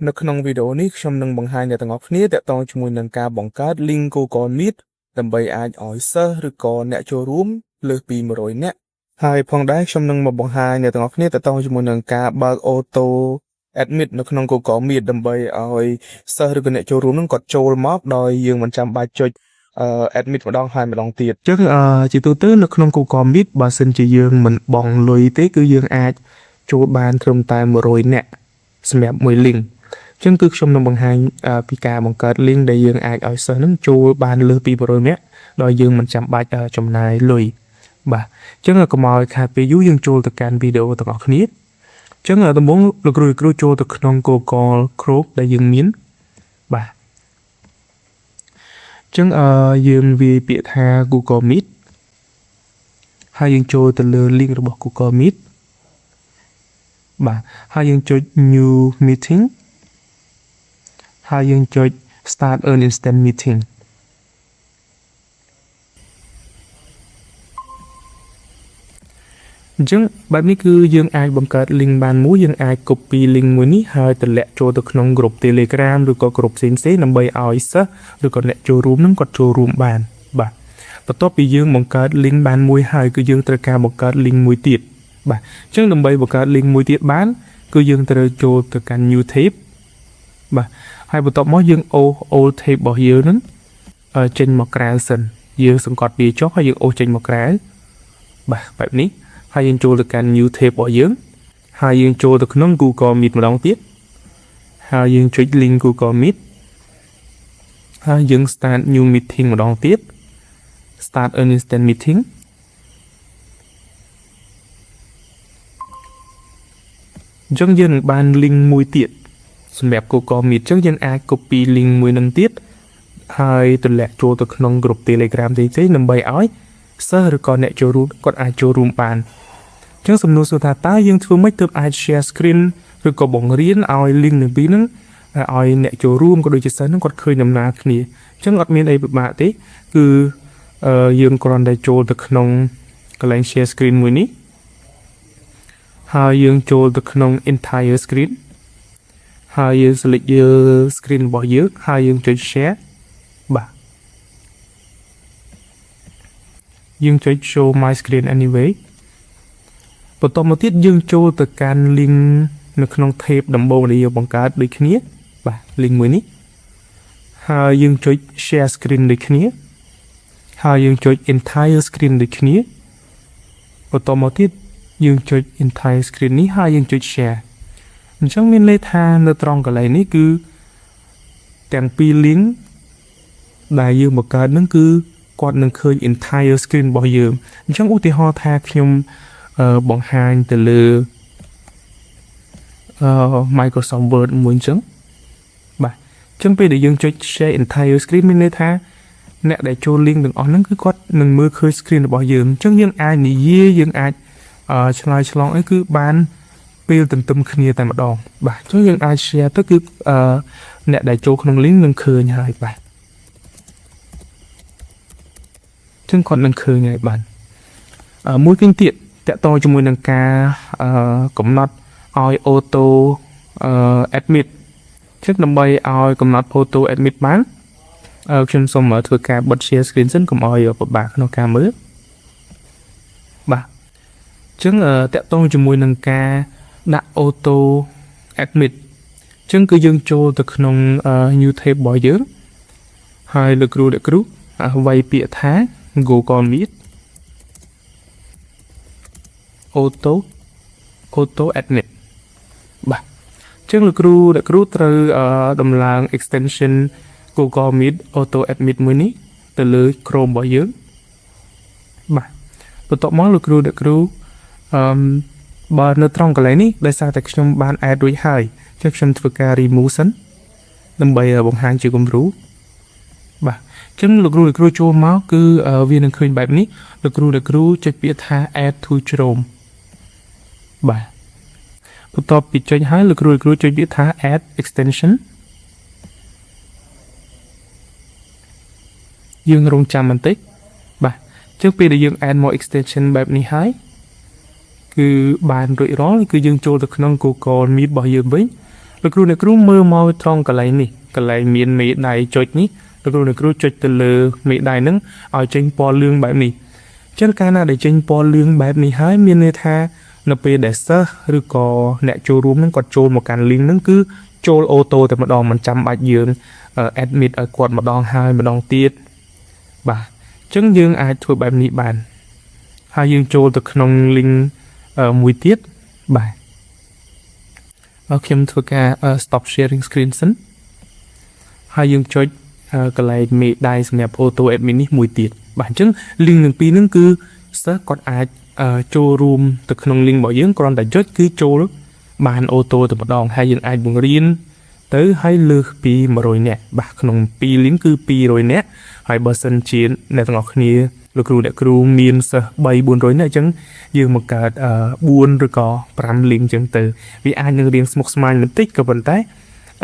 នៅក្នុងវីដេអូនេះខ្ញុំនឹងបង្ហាញអ្នកទាំងអស់គ្នាទាក់ទងជាមួយនឹងការបង្កើត link Google Meet ដើម្បីអាចឲ្យសិស្សឬក៏អ្នកចូលរួមលើសពី100នាក់ហើយផងដែរខ្ញុំនឹងមកបង្ហាញអ្នកទាំងអស់គ្នាទាក់ទងជាមួយនឹងការបើក Auto Admit នៅក្នុង Google Meet ដើម្បីឲ្យសិស្សឬក៏អ្នកចូលរួមនឹងគាត់ចូលមកដោយយើងមិនចាំបាច់ចុច admit ម្ដងហើយម្ដងទៀតអញ្ចឹងជាទូទៅនៅក្នុង Google Meet បើសិនជាយើងមិនបង់លុយទេគឺយើងអាចចូលបានត្រឹមតែ100នាក់សម្រាប់មួយ link អញ្ចឹងគឺខ្ញុំនឹងបង្ហាញពីការបង្កើត link ដែលយើងអាចឲ្យសិស្សនឹងចូលបានលើសពី100នាក់ដោយយើងមិនចាំបាច់ចំណាយលុយបាទអញ្ចឹងកុំឲ្យខាតពេលយូរយើងចូលទៅកាន់វីដេអូទាំងអស់គ្នាអញ្ចឹងដំបូងលោកគ្រូលោកគ្រូចូលទៅក្នុង Google Chrome ដែលយើងមានបាទអញ្ចឹងយើងវាយពាក្យថា Google Meet ហើយយើងចូលទៅលើ link របស់ Google Meet បាទហើយយើងចុច new meeting ហើយយើងចុច start an instant meeting អញ្ចឹងបែបនេះគឺយើងអាចបង្កើត link បានមួយយើងអាច copy link មួយនេះហើយតម្លាក់ចូលទៅក្នុង group Telegram ឬក៏ group ផ្សេងៗដើម្បីឲ្យសិស្សឬក៏អ្នកចូលរួមនឹងគាត់ចូលរួមបានបាទបន្ទាប់ពីយើងបង្កើត link បានមួយហើយគឺយើងត្រូវការបង្កើត link មួយទៀតបាទអញ្ចឹងដើម្បីបង្កើត link មួយទៀតបានគឺយើងត្រូវចូលទៅកាន់ new tab បាទហើយបន្ទាប់មកយើងអូស old tab របស់យើងហ្នឹងចេញមកក្រៅសិនយើងសង្កត់វាចុះហើយយើងអូសចេញមកក្រៅបាទបែបនេះហើយយើងចូលទៅកាន់ new tab របស់យើងហើយយើងចូលទៅក្នុង Google Meet ម្ដងទៀតហើយយើងចុច link Google Meet ហើយយើង start new meeting ម្ដងទៀត start an instant meeting អញ្ចឹងយើងនឹងបាន link មួយទៀតសម្រាប់ Google Meet អញ្ចឹងយើងអាច copy link មួយនឹងទៀតហើយទម្លាក់ចូលទៅក្នុង group Telegram ផ្សេងៗដើម្បីឲ្យសិស្សឬក៏អ្នកចូលរួមគាត់អាចចូលរួមបានអញ្ចឹងសំណួរសួរថាតើយើងធ្វើម៉េចទើបអាច share screen ឬក៏បង្រៀនឲ្យ link នឹងពីរហ្នឹងឲ្យអ្នកចូលរួមក៏ដូចជាសិស្សហ្នឹងគាត់ឃើញដំណើរគ្នាអញ្ចឹងអត់មានអីពិបាកទេគឺយើងគ្រាន់តែចូលទៅក្នុងកន្លែង share screen មួយនេះហើយយើងចូលទៅក្នុង entire screen ហើយយើង select លើ screen របស់យើងហើយយើងចុច share បាទយើងចុច show my screen anyway បន្តមកទៀតយើងចូលទៅកាន់ link នៅក្នុង tab ដំបូងដែលយើងបង្កើតដូចគ្នាបាទ link មួយនេះហើយយើងចុច share screen ដូចគ្នាហើយយើងចុច entire screen ដូចគ្នាបន្តមកទៀតយើងចុច entire screen នេះហើយយើងចុច share អញ្ចឹងមានន័យថានៅត្រង់កន្លែងនេះគឺទាំងពីរ link ដែលយើងបង្កើតនឹងគឺគាត់នឹងឃើញ entire screen របស់យើងអញ្ចឹងឧទាហរណ៍ថាខ្ញុំបង្ហាញទៅលើMicrosoft Word មួយអញ្ចឹងបាទអញ្ចឹងពេលដែលយើងចុច share entire screen មានន័យថាអ្នកដែលចូល link ទាំងអស់ហ្នឹងគឺគាត់នឹងមើលឃើញ screen របស់យើងអញ្ចឹងយើងអាចនិយាយយើងអាចឆ្លើយឆ្លងអីគឺបានពេលទន្ទឹមគ្នាតែម្ដងបាទអញ្ចឹងយើងអាច share ទៅគឺអ្នកដែលចូលក្នុង link នឹងឃើញហើយបាទអញ្ចឹងគាត់នឹងឃើញហើយបាទមួយវិញទៀតតកតជាមួយនឹងការកំណត់ឲ្យ auto admit ចឹងដើម្បីឲ្យកំណត់ auto admit បានខ្ញុំសូមធ្វើការបិទ share screen សិនកុំឲ្យពិបាកក្នុងការមើលបាទអញ្ចឹងតកតងជាមួយនឹងការដាក់ auto admit អញ្ចឹងគឺយើងចូលទៅក្នុង new tab របស់យើងហើយលោកគ្រូអ្នកគ្រូវាយពាក្យថា Google Meet auto admit បាទអញ្ចឹងលោកគ្រូអ្នកគ្រូត្រូវដំឡើង extension Google Meet Auto Admit មួយនេះទៅលើ Chrome របស់យើងបាទបន្ទាប់មកលោកគ្រូអ្នកគ្រូអឺបើនៅត្រង់កន្លែងនេះដោយសារតែខ្ញុំបាន add រួចហើយចឹងខ្ញុំធ្វើការ remove សិនដើម្បីបង្ហាញជាគំរូបាទអញ្ចឹងលោកគ្រូអ្នកគ្រូចូលមកគឺវានឹងឃើញបែបនេះលោកគ្រូអ្នកគ្រូចុចពាក្យថា add to Chrome បាទបន្ទាប់ពីចុចហើយលោកគ្រូអ្នកគ្រូចុចពាក្យថា add extension យើងរងចាំបន្តិចបាទអញ្ចឹងពេលដែលយើង add មក extension បែបនេះហើយគឺបានរួចរាល់គឺយើងចូលទៅក្នុង Google Meet របស់យើងវិញ លោកគ្រូអ្នកគ្រូមើលមកត្រង់កន្លែងនេះកន្លែងមានមេដៃចុចនេះលោកគ្រូអ្នកគ្រូចុចទៅលើមេដៃហ្នឹងឲ្យចេញពណ៌លឿងបែបនេះចឹងកាលណាដែលចេញពណ៌លឿងបែបនេះហើយមានន័យថានៅពេលដែលសិស្សឬក៏អ្នកចូលរួមហ្នឹងគាត់ចូលមកកាន់ link ហ្នឹងគឺចូល auto តែម្ដងមិនចាំបាច់យើង admit ឲ្យគាត់ម្ដងហើយម្ដងទៀតបាទអញ្ចឹងយើងអាចធ្វើបែបនេះបានហើយយើងចូលទៅក្នុង link មួយទៀតបាទខ្ញុំធ្វើការ stop sharing screen សិនហើយយើងចុចកន្លែងមេដៃសម្រាប់ auto admit នេះមួយទៀតបាទអញ្ចឹង link ទាំងពីរហ្នឹងគឺសិស្សគាត់អាចចូលរួមទៅក្នុង link របស់យើងគ្រាន់តែចុចគឺចូលបាន auto តែម្ដងហើយយើងអាចបង្រៀនទៅឲ្យលើសពី100នាក់បាទក្នុង2 link គឺ200នាក់ហើយបើសិនជាអ្នកទាំងអស់គ្នាលោកគ្រូអ្នកគ្រូមានសិស្ស3 400នាក់អញ្ចឹងយើងបង្កើត4ឬក៏5 link អញ្ចឹងទៅវាអាចនឹងរៀងស្មុគស្មាញបន្តិចក៏ប៉ុន្តែ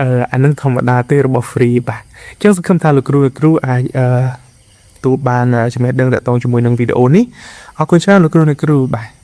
អឺអានឹងធម្មតាទេរបស់ free បាទអញ្ចឹងសង្ឃឹមថាលោកគ្រូអ្នកគ្រូអាចអឺទទួលបានចំណេះដឹងទាក់ទងជាមួយនឹងវីដេអូនេះអរគុណច្រើនលោកគ្រូអ្នកគ្រូបាទ។